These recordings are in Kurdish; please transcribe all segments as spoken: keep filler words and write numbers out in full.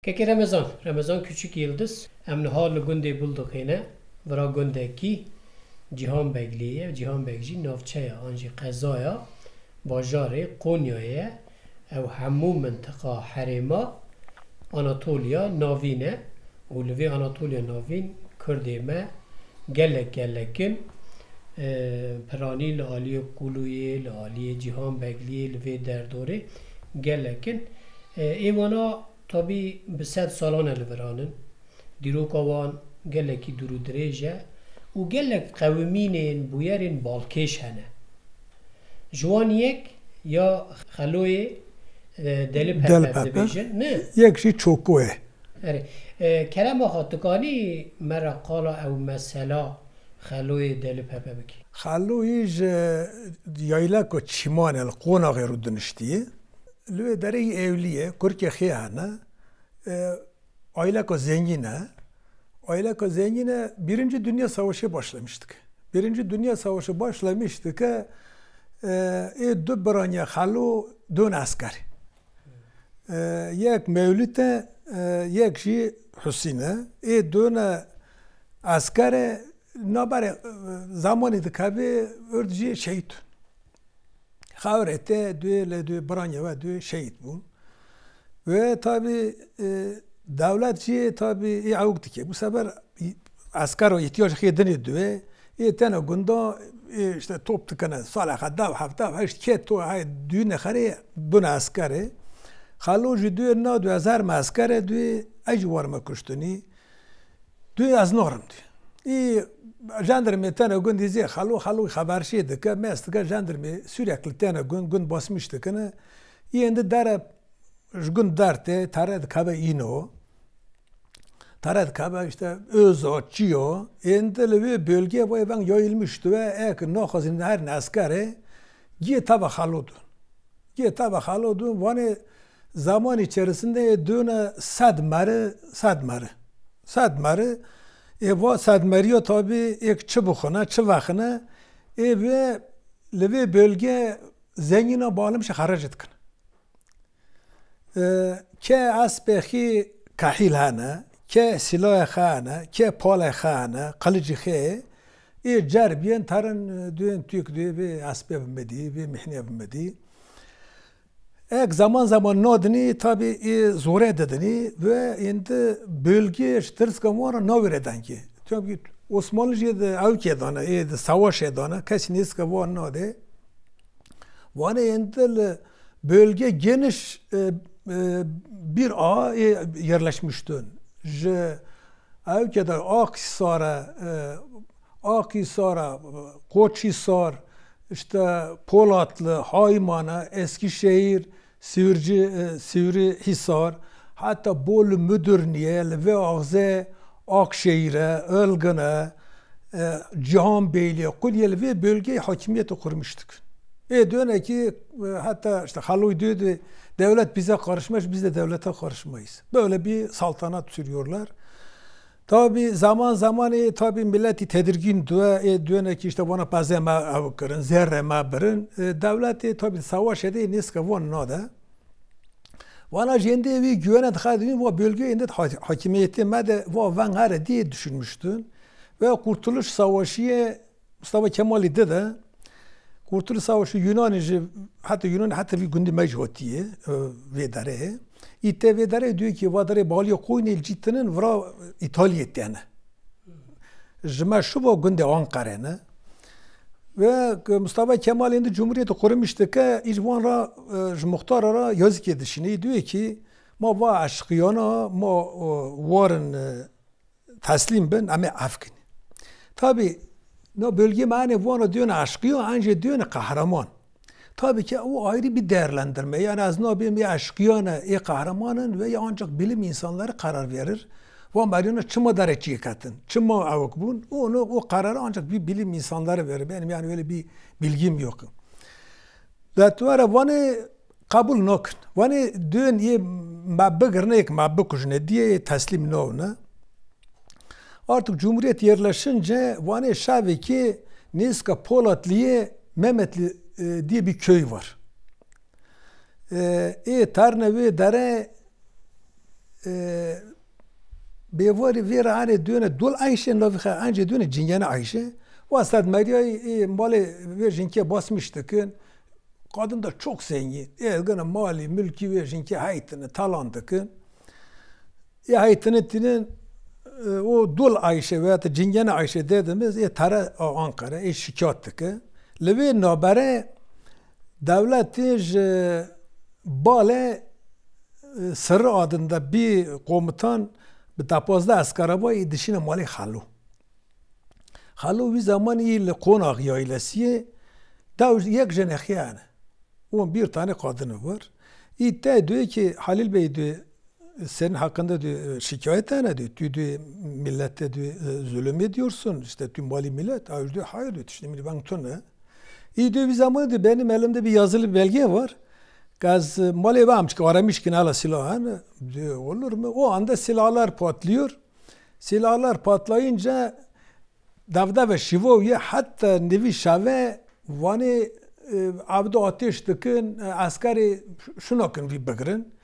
Kekê Remezan, Remezan Küçük Yıldız, em niha li gundê Bulduxê ne, vira gundekî Cihanbegliyê ye, Cihanbeg jî navçeya an jî qezaya bajarê Qonyayê ye. Ew hemû mintiqa herêma Anatoliya Navîn e û li vê Anatoliya Navîn Kurdê me gelek gelek in. E, piranî li aliyê Quluyê, li aliyê Cihanbegliyê, li vê derdorê gelek in. E, ê wana tabî bi sed salan e li viran in. Dîroka wan gelekî dûr û dirêj e û gelek qewimînên, bûyerên balkêş hene. Ji wan yek ya Xeloyê, e, Delip Hepe Delip Hepe. Dibêjin. Ne? Yek jî Çoko ye. Erê. E, Kerema xwe, tu kanî me re qala ew mesela Xeloyê Delip Hepe bikî? Xeloyî ji yayleka Çîmanê li Qonaxê rûdiniştiye. Li wê derê yî ewlî ye, kurkê xê hene. E, aileka zengîn e. Aileka zengîn e, Birinci Dünya Savaşı başlamıştık. Birinci Dünya Savaşı başlamıştık, e, ê du biranya Xelo dön esker. E, yek Mewlüt e, e, yek jî Hüseyin e. Ê döne esker e, nabere, e, zamanî dikeve erd jî şehîd. Xewrê te duê li duê biranya we duê şehîd bûn. Wê tabî, e, dewlet jî tabî ê ewk dike. Bu sefer esker û îhtiyacê xê dinê duê. Ê tene gunda, ê işte top dikene. Salê xwe dev heft, dev heşt ket to hey dû nexerê bune eskerê. Xelo jî duê na duê ez herme eskerê duê, ez jî warime kuştinî. Duê ez narim duê. Î jandarmê tene gund dîzê Xelo, Xelo xeberşê dike, mes dike jandarmê sürekli tene gund, gund basmış dikine. Î êndi dere ji gund derte, tere dikeve îno. Tere dikeve işte Öza, Çiyo. Êndi li wê bölge vay veng yayılmış duê, ek naxwazin her neskerê, giyê tava Xelo dun. Giyê tava Xelo dun, vanê zaman içerisinde döne sed meri, sed meri. Sed meri, ê va sed meriya tabî êk çi bixwine, çi vexine, ê vê li vê bölge zengîna balimşe xerec dikin. E, ke espê xî kahîl hene, ke silahê xê hene, ke palê xê hene, qilicî xê, ê cerbiyên terin, e, duyên tûk duyê vê espê bimedî, vê mihnê bimedî. Ek zaman zaman nadinî, tabî ê zore didinî ve êndi bölge ji tirska wan re nawêre dengê. Tabî Osmanlı jê de ewkê dane, ê de savaşê dane, kesî nêzika wan nade. Vanê êndi li bölge geniş, e, e, bir ağa, e, yerleşmiştin. Ji ewkê de Akhisar e, e, Akhisar e, Koçhisar, işte Polatlı, Haymana, Eskişehir, Sivri, e, Sivrihisar, hatta Bolu Müdürniye, li vê axze Akşehire, Ilgine, e, Cihanbeyliye, Qulye li vê bölgeyê hakimiyeti kurmuştuk. Ê döneki, e, hatta işte Xaloy diyordu, devlet bize karışmaz, biz de devlete karışmayız. Böyle bir saltanat sürüyorlar. Tabi zaman zaman ê tabi milletî tedirgîn due, ê döneki işte vana pezê me ew kirin, zerrê me birin. E, dewletê tabi savaşê de nêzika van nade. Vana jêndê wî güvene dixe dibîn, va bölge êndê ha-, hakimiyetê me de va veng here diye düşünmüştün. Ve Kurtuluş Savaşı'yê Mustafa Kemalî dide. Kurtuluş Savaşı Yunanî ji, heta Yunanî heta vî gundî me jî hatiye, e, vê derê. Î te vê derê diyor ki va derê balî Qoynê cîtinin vira Îtaliyê tene. Ji me şuva gundê Anqerê ne. Ve Mustafa Kemal êndi Cumhuriyeti kurmuş dike, îj wan ra, e, ji muxtara ra yazikê dişîne. Diyor ki ma va eşqiyana, ma, e, warin, e, teslîm bin, em ê efkin. Tabi, na bölge me enê wana diyone eşqiyo, enjê diyone qehreman. Tabi ki o ayrı bir değerlendirme. Yani ez nabêm ya eşqiyan e, ê qehremanin ve ya ancak bilim insanları karar verir. Van beriyona çima derê çiyê ketin, çima ewk bûn, onu, o kararı ancak bir bilim insanları verir. Benim yani öyle bir bilgim yok. Letwere vanê qebûl nakin. Vanê duyên yê me bigirine, yek me bikujine, diye yê teslîm nabine. Artık Cumhuriyet yerleşince vanê şevekê nêzika Polatlı'yê Mehmetli, e, diye bir köy var. E, ê terne wê dere e, bêvarî vê re anê duyêne dol Eyşe, navî xe ancê duyêne Cingene Eyşe. Wa sed meriyayî ê malê vê jinkê basmîş dikin. Kadın da çok zengin. Ê gine malî, mülkî wê jinkê heytine, talan dikin. Ê heytine tînin, e, o dol Eyşe veya te Cingene Eyşe dediğimiz ê tere a Ankara, ê şikayet dike. Li vê nabere dewletê ji bale, e, Sirri adında bir komutan bi depazde eskarabayî dişine malê Xelo. Xelo wî zaman î li Qonax yaylesiyê dew yek jene xiyane. On bir tane kadını var. Î te diyor ki Halil Bey diyor, senin hakkında diyor, e, şikayet ne diyor? Tu diyor millette diyor, e, zulüm ediyorsun. İşte tüm mali millet. Ew diyor hayır diyor. Tiştê min veng tune. Î diyor bir zaman diyor benim elimde bir yazılı belge var. Gaz, e, malê ve amçık aramış ki nala silah hani. Diyor olur mu? O anda silahlar patlıyor. Silahlar patlayınca devde ve şivo ye hatta nevi şave vanê, e, avdo ateş dikin, e, eskerê şuna kin vî bigirin.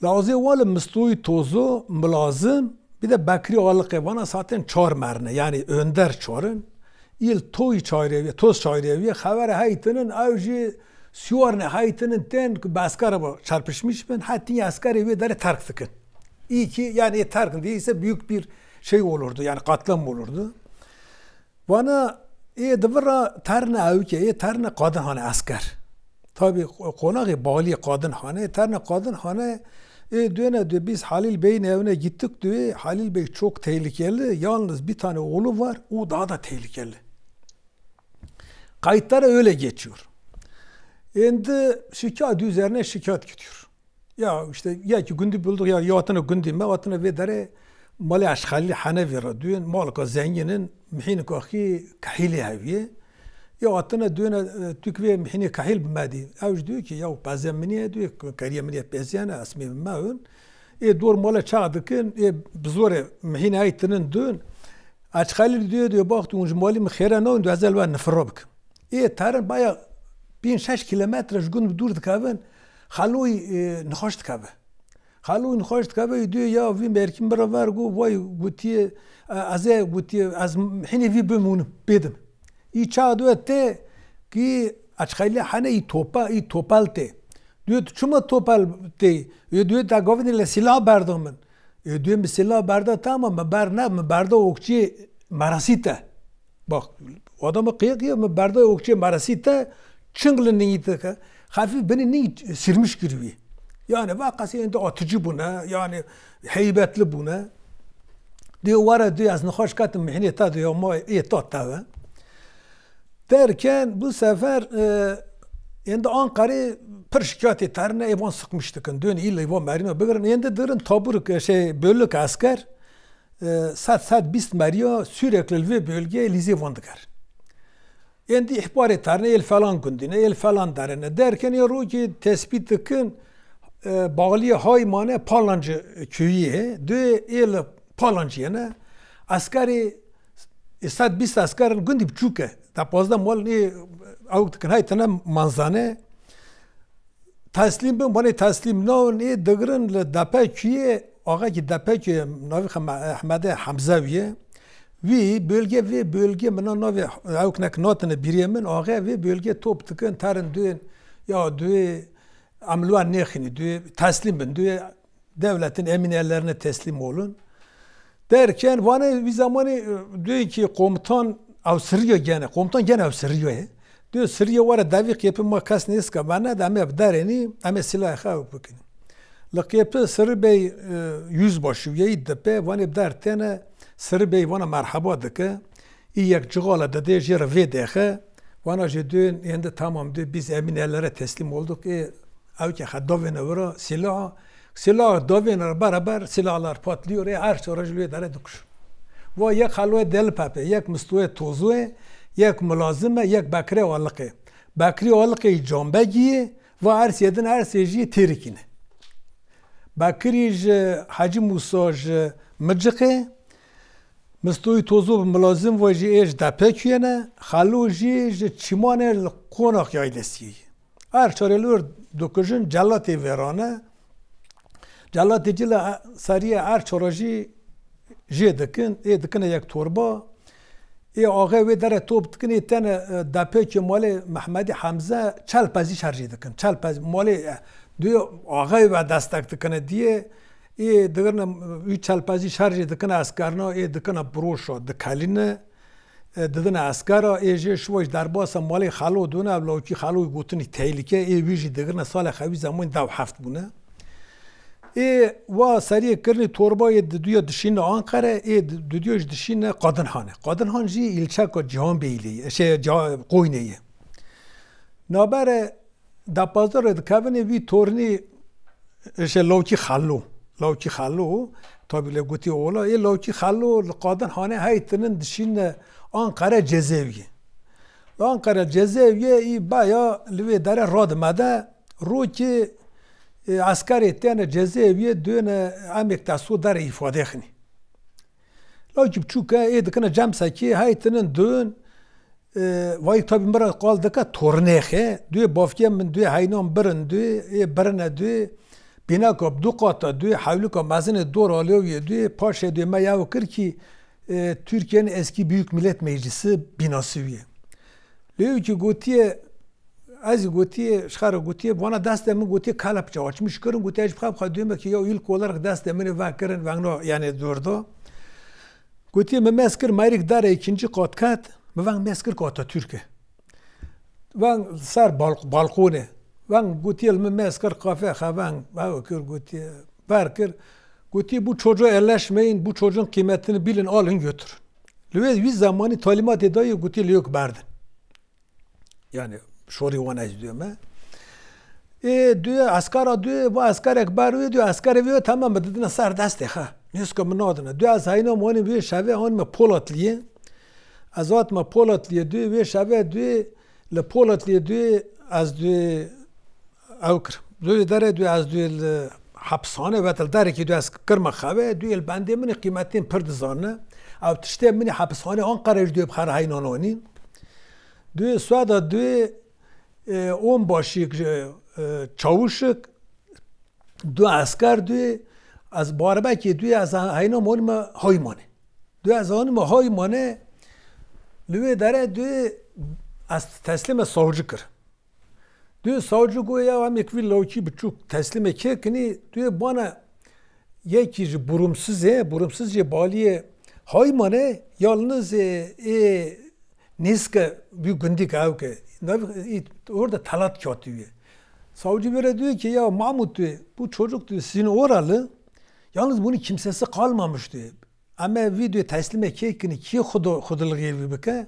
Lazê wale mistoyî tozo, milazim, bir de Bekri Alık'e vana zaten çar merne, yani önder çarin. İl toy çayreviye, toz çayreviye, xevere heytinin, ew jî siwarne heytinin ten ku bi eskara ba çarpışmış bin, hetin eskerê wê dere terk dikin. İyi ki yani terk değilse büyük bir şey olurdu, yani katliam olurdu. Vana ê di vir re terne ewke, ê terne qadin hane esker. Tabi qonaxê baliyê qadin hane, terne qadin hane, ê döne diyor, biz Halil Bey'in evine gittik diyor. Halil Bey çok tehlikeli, yalnız bir tane oğlu var, o daha da tehlikeli. Kayıtlara öyle geçiyor. Şimdi şikayet üzerine şikayet gidiyor. Ya işte ya ki gundî bulduk ya, ya hatine gundî me, hatine vê derê malê eşxelî hene vê re duyên, malka zengînin, mihînika xî kehîlê heviyê. Ya hatine duyêne, e, tu ki vê mihînê kehîl bi me dî. Ew jî diyor ki ya pezê min e, diyor, keriyê min e peziyene, esmê min me hûn. Ê dor male çax dikin, ê bi zorê mihînê heytinin duyên. Eşxelî diyor, diyor, bak tu hûn ji malî min xêre nayên, diyor, ez ê li we nifiro bikim. Ê terin baya pênc şeş kilometre ji gund bi dûr dikevin, Xeloyî, e, nixweş dikeve. Xeloyî nixweş dikeve, ê diyor, ya vî mêrkî min re ver got, vay gotiye, e, ez ê gotiye, ez hinê vî bimûnim, bêdim. Î çax diyor tê, kî eşxelî hene î topa, î topal tê. Diyor, tu çima topal tê? Ê diyor, te govînê le silah berda min. Ê diyor, min silah berda tamam, min ber ne, min berda okçê merasî te. Bak, adamı kıyık ya, min berda okçê merasî te, çingli nî te ke. Hafif beni nî sirmiş kiriwi. Yani vakası êndî atıcı bûne, yani heybetli bûne. Diyor, were diyor, ez nixweş ketim mihnê te diyor, ma ê ta te ve. Derken bu sefer, e, êndî Ankarê pir şikayetê terine, ê van sıkmış dikin. Dön îlle van merîna bigirin. Êndî dirin tabur, e, şey, bölük esker, e, sed, sed bîst meriya sürekli li vê bölgeyê lîzê van diker. Êndî ihbarê terine, êl falan gundîne, êl falan derine. Derken ê rokê tespît dikin, e, baliyê Haymane Palancı köyü ye. Duyê êl Palancı yene. Eskerê, e, sed bîst esker in, gundî biçûk e. Da pazdeh malin ê ewk dikin, hey tene manzane. Teslîm bin, banê teslîm nabin, ê digirin li Depekuyê, axekî Depekuyê, navî xwe Me-, Ehmedê Hemze wî ye. Wî bölge, vê bölge min a navê ewk nek natine bîrê min, axe vê bölge top dikin, terin duyên, ya duyê em li wan nêxînî, duyê teslîm bin, duyê devletin emin ellerine teslim olun. Derken vanê wî zamanê, e, diyor ki komutan ew sirriyo gene. Komutan gene ew sirriyo ye. Diyor sirriyo were devî qêpi ma kes nêzika me ne de em ê bi derênî, em ê silahê xwe ew bikin. Li qêpi Sirri Bey, e, yüzbaşı ye, dipe, vanê bi der têne, Sirri Bey vana merheba dike. Î yek cixala dide jê re vê dexe. Vana jê duyên êndi tamam diyor, biz emin ellere teslim olduk. Ê, ew ke xwe davêne wira silaha, silaha davêne re beraber silahlar patlıyor. Ê, her çare ji lê dere dikuşin. Va yek Xeloyê Delpepe, yek Mistoyê Tozoyê, yek Milazime, yek Bekirê Aliqê. Bekirê Aliqê Canbegiyê, va ersê din ersê jî têrikîne. Bekirî ji Hecî Musa ji Miciqê, Mistoyî Tozo bi Milazim ve jî ê ji Depekuyê ne, Xelo jî ji Çîmanê li Qonax Yaylesiyê ye. Her çarê li wir dikujin, celatê vêrane. Celatê Cila seriyê her çara jî jê dikin, ê dikine yek torba. Ê axê wê dere top dikin, ê tene, e, depekê malê Mehmedî Hemze çelpezî şer jê dikin. Çelpez malê, e, duyê axê ve destek dikine diyê. Ê digirne, wî çelpezî şer jê dikine eskerna, ê dikine biroşa, dikelîne. E, didine eskera, ê jê şiwa ji derbasa malê Xelo dûne, ev lawkî Xelo gotinî tehlike, ê wî jî digirine salê xewî zemanî dew heft bûne. Ê wa seriyê kirinî torbayê diduya dişîne Anqere, ê di-, diduya jî dişîne Qadinhanê. Qadinhan jî îlçeka Cîhanbêyî ye, şey, Ciha-, Qoynê ye. Nabere depazde re dikevin ê wî tornî, şey, lawkî Xelo. Lawkî Xelo, tabî lê gotî ola. Ê lawkî Xelo li Qadinhanê hey tinin dişîne Anqere cezewiyê. Li Anqere cezewiyê î baya li wê dere radimede rokê, e, eskerê têne cezewiyê dûne emêk teso dere îfade xinî. Lawkî biçûk e, ê dikine cem sekê, hey tinin dûn, e, vayî tabî min re qal dike tornêxê. Duyê bavkê min duyê heynan birin duyê, ê birine duyê. Bîneka bi du qata duyê, hewlika mezinê dor aliyawiyê duyê. Paşê duyê me yew kir kî, e, Türkiye'nin eski Büyük Millet Meclisi binası wî ye. Lê ew kî gotiye, ez jî gotiye, ji xwe re gotiye, vana destê min gotiye kelepçe açmış kirin, gotiye ez ji xwe bi xwe duyê me ki ya ilk olarak destê min ê vekirin, vengna, yani durdu. Gotiye, min mez kir, merîk dere ikinci kat ket, min veng mez kir ki Atatürk'e. Veng ser balk-, balkone. Veng gotiye, min mez kir kafe, xwe veng, ew kir, gotiye, ver kir. Gotiye, bu çocuğu elleşmeyin, bu çocuğun kıymetini bilin, alın götürün. Li wê wî zemanî talimatê dayê, gotiye, li yok berdin. Yani şorî wan ez duyê me. Ê duyê eskara duyê, va eskerek ber wê duyê, eskerê vê tamam, bi didine ser destê xe. Nêzika min nadine. Duyê ez heyna wanî vê şevê hanime Polatliye. Ez hatime Polatliye duyê, vê şevê duyê, li Polatliye duyê ez duyê ew kir. Duyê dere duyê ez duyê li hapishane, vetel derekî duyê ez kirme xeve, duyê li bendê min ê qîmetên pir dizanine. Ew tiştê min ê hapishane Anqere ji duyê bi xwe re heynan anîn. Duyê Sweda duyê, e, onbaşik, e, çawişik, du esker duyê, ez barbekê duyê, ez heyna monime Haymanê. Duyê ez hanime Haymanê, li wê dere duyê ez teslîme savcı kir. Duyê savcı got ya em êk vî lawkî biçûk teslîmê kê kinî, duyê bana yekî ji burumsizê, burumsiz jê baliyê Haymanê, yalnız ê, ê Nêzke wî gundî ke ew ke, nav-, î-, orada talat katiye. Savcı böyle diyor ki, "Ya Mahmut," diyor, "bu çocuk," diyor, "sizin oralı. Yalnız bunun kimsesi kalmamış," diyor. "Ama vî," diyor, "teslime kê kinî, kî xudo-, xudilixê vî bike?"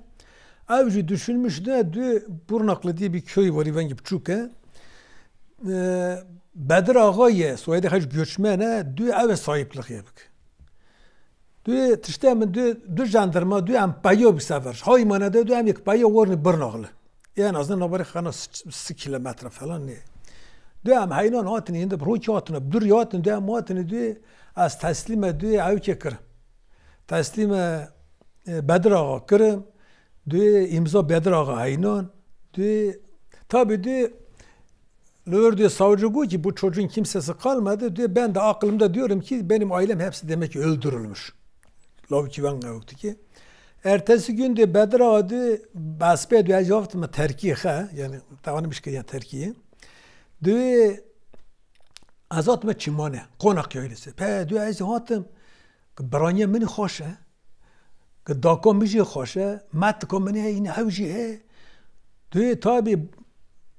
Ev jî düşünmüş de diyor, Burnaklı diye bir köy var, vengî biçûk e. Ee, Bedir Ağa ye, soyadê xwe jî göçmen e, diyor, ev ê sahipliğê bike. Duyê tiştê min duyê du jandarma duyê em peyo bi sefer. Hay mane de duyê em yek peyo warnî Birnaxli. En azından nabarê xana si kilometre falan ne. Duyê em heynan hatin, yende bi rokî hatine, bi durî hatin, duyê em hatine duyê ez teslîme duyê ew kê kirim. Teslîme, e, Bedir Axa kirim. Duyê îmza Bedir Axa heynan. Duyê tabi duyê Lor diyor, savcı got ki bu çocuğun kimsesi kalmadı. Diyor, ben de aklımda diyorum ki benim ailem hepsi demek ki öldürülmüş. Lavukî wan ew ki. Ertesi gün de Bedir Ağa diyor, bespê diyor, ez hatim Terkiye xe, yani tavanım iş kiriyan Terkiye. Diyor, ez hatim Çimane, Konak yaylası. Pe diyor, ez hatim, biraniye min xweş e. Ki daka min jî xweş e, metika min heye, yine ew jî heye. Duyê tabi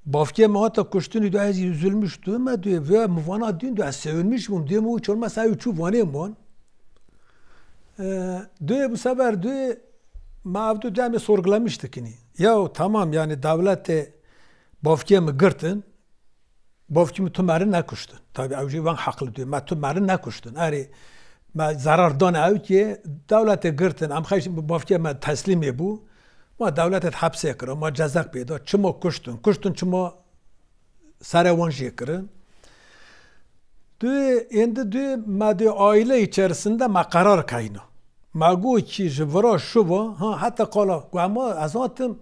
bavkê me hata kuştinî, duyê ez üzülmüş duyê me, duyê vê min vana duyên, duyê ez sevinmiş bûm, duyê min hiç olmazsa ew çû vanê man. Ee, duyê bu sefer duyê me ev du demê sorgulamiş dikinî. Ya tamam, yani dewletê bavkê min girtin, Bavkî min tu meri nekuştin. Tabi ew jî wan heqli diyor. Me tu meri nekuştin. Erê me zerar dan ew ki dewletê girtin. Em xeş bavkê me teslîmê bû. Ma dewletê hepsê kira. Ma cezek pê da. Çima kuştin? Kuştin çima serê wan jê kirin? Duyê, êndi duyê me duyê aile içerisinde me qerar keyna. Me got ki ji vira şiva, ha, heta qala, ku ema ez hatim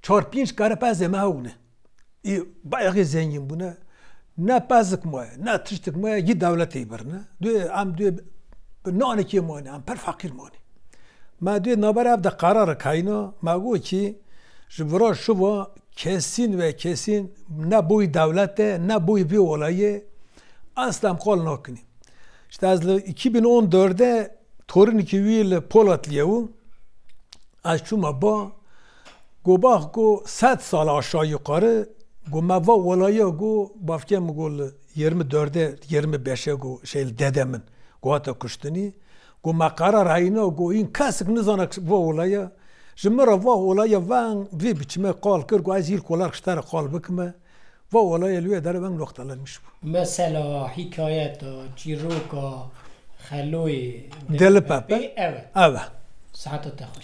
çar pênc kerepezê me hewne. Ê, bayağı zengin bûne. Ne pezik maye, ne tiştik maye, yî dewletê birine. Duyê em duyê bi nanekê manî, em per feqîr manî. Me duyê naber ev de qerarek hayna, me got ki ji vira şiva kesîn ve kesîn ne boyî dewlete, ne boyî vê olayê, asla em qal nakinî. İşte ez li iki bin on dördde torinekî wî li Polatliye û ez çûma ba, go bax go sed sal aşağı yukarı, go me va olaya go bavkê min go li yirmi dörde, yirmi beşe go şey li dede min go hate kuştinî. Go me qerar heyna go în kesik nizana va olaya. Ji min re va olaya ven vê biçime qal kir go ez hîr kolar ji te re qal bikime. Va olaya li wê dere veng noqtelenmiş bû. Mesela hikayeta, çîroka Xeloyê Deli Pepe. Ev e. Ev e. Saeta te xweş.